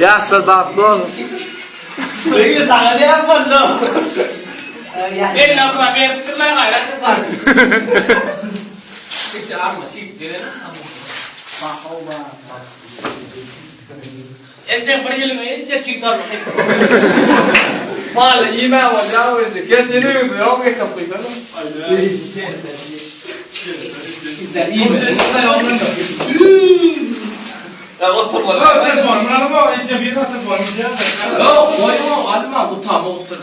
Ýaşlar bagtly boluň. Beýle saňa näme boldy? El ýapyra beripdirler gaýrat et. Çekdi arma çek berene. Ejeň bir ýylyňa ýetýär çig tarpa çekdi. Maly iýmä bolýar özi. Gel seni öýüňde ýok ekap goýsana. Sizler iýmedi. Ya oturma. Ýok, goýma, alma, gutama otur.